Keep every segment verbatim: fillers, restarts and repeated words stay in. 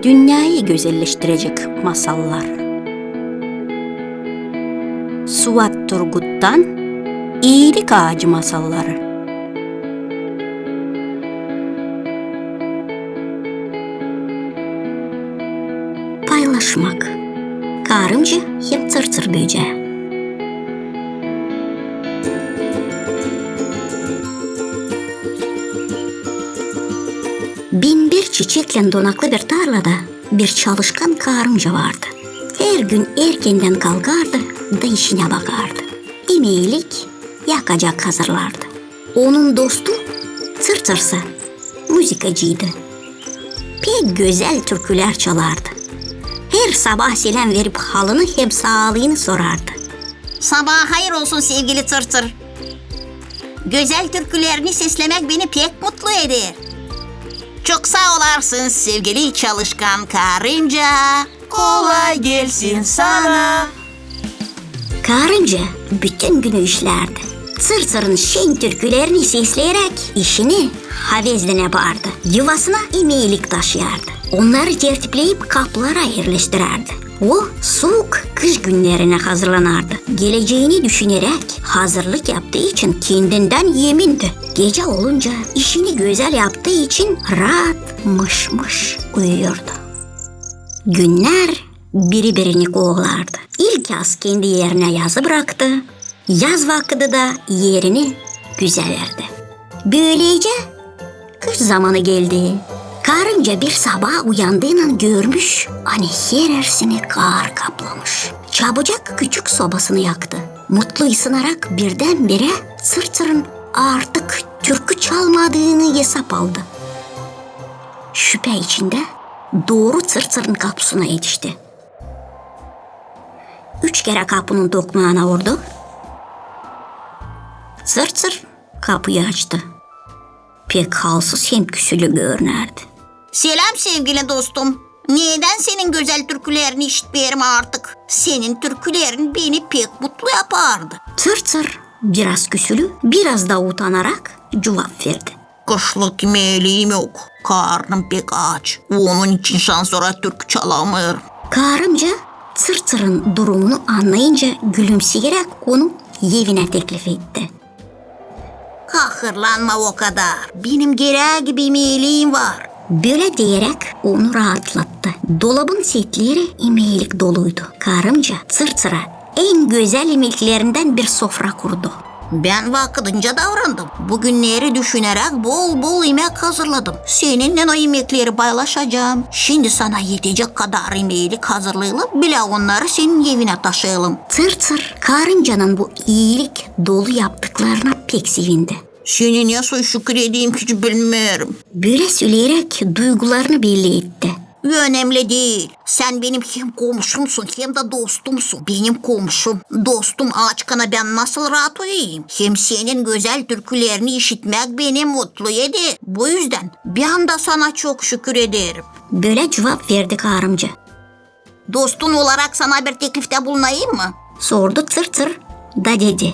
Dünnäyı gözelleştirecek masallar. Suat Turguttan İilik aacı masalları. Paylaşmak. Kaarınca hem Tsır-tsır böcää. Bin bir çiçeklän donaklı bir tarlada bir çalışkan kaarınca vardı. Her gün erkendän kalkardı da işinä bakardı. İmelik, yakacak hazırlardı. Onun dostu Tsır-tsırsa muzıkacıydı. Pek gözäl türkülär çalardı. Her sabaa seläm verip halını hem saalıını sorardı. Sabaa hayır olsun, sevgili Tsır-tsır. Gözäl türkülerini seslemäk beni pek mutlu eder. Çok saa olarsın, sevgili çalışkan kaarınca. Kolay gelsin sana. Kaarınca bütün günü işlärdi. Tsır-tsırın şen türkülerini sesleyeräk işini haveslän yapardı. Yuvasına imelik taşıyardı. Onnarı tertipleyip kaplara erleştirärdi. O, suuk kış günnerinä hazırlanardı. Gelecäni düşüneräk hazırlık yaptıı için kendindän emindi. Gecä olunca işini gözäl yaptıı için raat mış-mış uyuyordu. Günnär biri-birini kovalardı. İlk yaz kendi erinä yazı braktı, yaz vakıdı da erini küzä verdi. Bölecä kış zamanı geldi. Kaarınca bir sabaa uyandıynan görmüş, ani herersini kaar kaplamış. Çabucak küçük sobasını yaktı. Mutlu ısınarak birdän-birä Tsır-tsırın artık türkü çalmadıını esap aldı. Şüpä içindä dooru Tsır-tsırın kapusuna etişti. Üç kerä kapunun tokmaana urdu. Tsır-tsır kapuyı açtı. Pek halsız hem küsülü görünärdi. Seläm, sevgili dostum. Needän senin gözäl türkülerini işitmeerim artık? Senin türkülerin beni pek mutlu yapardı. Tsır-tsır biraz küsülü, biraz da utanarak cuvap verdi. Kışlık imeliim yok. Karnım pek aaç. Onun için şansora türkü çalamêêrım. Kaarınca Tsır-tsırın durumunu annayınca gülümseyeräk onu evinä teklif etti. Kahırlanma o kadar. Benim gerää gibi imeliim var. Bölä deyeräk onu raatlattı. Dolabın setleri imelik doluydu. Kaarınca Tsır-tsıra en gözäl imeklerindän bir sofra kurdu. Bän vakıdınca davrandım. Bu günneri düşüneräk bol-bol imek hazırladım. Seninnän o imekleri paylaşacam. Şindi sana etecek kadar imelik hazırlayalım, bilä onnarı senin evinä taşıyalım. Tsır-tsır kaarıncanın bu iilik dolu yaptıklarına pek sevindi. Seni nesoy şükür edeyim, hiç bilmeerim. Bölä söleyeräk duygularını belli etti. Önemli diil. Sän benim hem komşumsun, hem dä dostumsun. Benim komşum, dostum aaçkana bän nasıl raat uyuyum? Hem senin gözäl türkülerini işitmäk beni mutlu eder. Bu üzdän bän dä sana çok şükür ederim. Bölä cuvap verdi kaarınca. Dostun olarak sana bir tekliftä bulunayım mı? Sordu Tsır-tsır da dedi.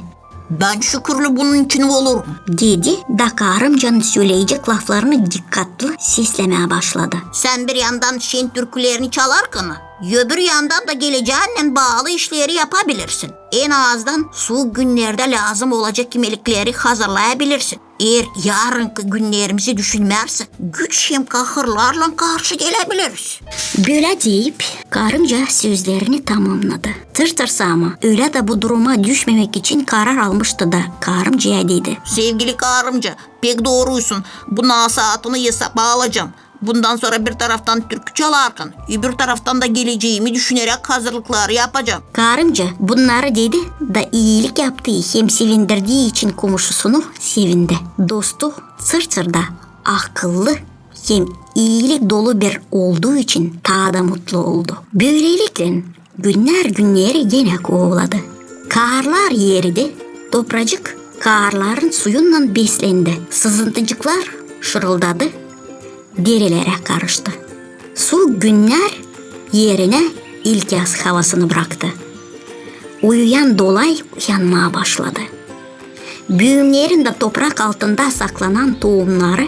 Bän şükürlü bunun için olurum, dedi da kaarıncanın söleyecek laflarını dikkatlı seslemää başladı. Sän bir yandan şen türkülerini çalarkan, öbür yandan da gelecäännän baalı işleri yapabilirsin. En azdan suuk günnerdä lääzım olacak imelikleri hazırlayabilirsin. Eer yarınkı günnerimizi düşünmärsek, güç hem kahırlarlan karşı gelebiliriz. Bölä deyip, kaarınca sözlerini tamamnadı. Tsır-tsırsa ama ölä dä bu duruma düşmemäk için karar almıştı da kaarıncaya dedi. Sevgili kaarınca, pek dooruysun. Bu nasaatını esapa alacam. Bundan sora bir taraftan türkü çalarkan, öbür taraftan da gelecämi düşüneräk hazırlıkları yapacam. Kaarınca bunnarı dedi da iilik yaptıı hem sevindirdii için komuşusunu sevindi. Dostu Tsır-tsır da akıllı hem iilik dolu bir olduu için taa da mutlu oldu. Bölelikle günnär günneri genä kovaladı. Kaarlar eridi, topracık kaarların suyunnan beslendi. Sızıntıcıklar şırıldadı, derelerä karıştı. Suuk günnär erinä ilkyaz havasını braktı. Uyuyan dolay uyanmaa başladı. Büümnerin dä toprak altında saklanan tohumnarı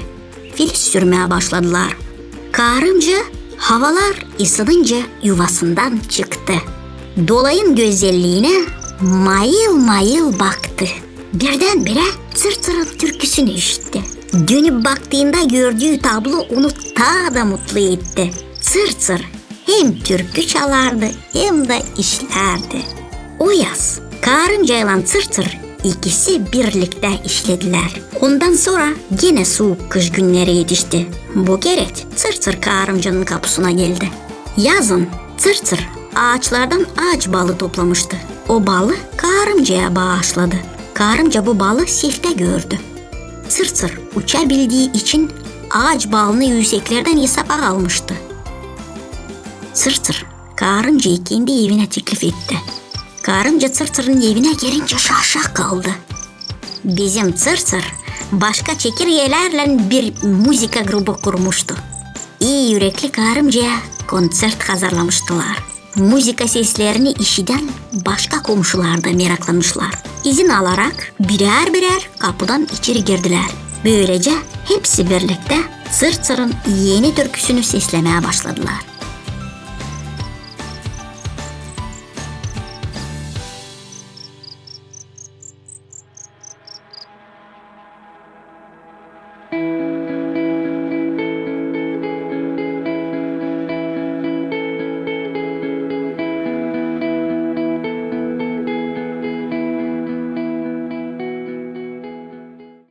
filiz sürmää başladılar. Kaarınca Havalar ısınınca yuvasından çıktı. Dolayın gözelliinä mayıl-mayıl baktı. Birdän-birä Çırçırın türküsünü işitti. Dönüp baktığında gördüü tablo onu taa da mutlu etti. Çırçır hem türkü çalardı, hem dä işlärdi. O yaz karıncaylan Çırçır ikisi birliktä işledilär. Ondan sora genä suuk kış günneri etişti. Bu kerä Çırçır karıncanın kapusuna geldi. Yazın Çırçır aaçlardan aaç balı toplamıştı. O balı karıncaya baaşladı. Karınca bu balı seftä gördü. Çırçır uça bildii için aaç balını üüseklerdän esapa almıştı. Çırçır karıncayı kendi evinä teklif etti. Karınca Çırçırın evinä girincä şaşa kaldı. Bizim Çırçır başka çekirgelärlän bir muzıka grubu kurmuştu. İi ürekli karıncaya konţert hazırlamıştılar. Muzıka seslerini işidän başka komşular da meraklanmışlar. İzin alarak birär-birär kapudan içeri girdilär. Bölecä hepsi birliktä Çırçırın eni türküsünü seslemää başladılar.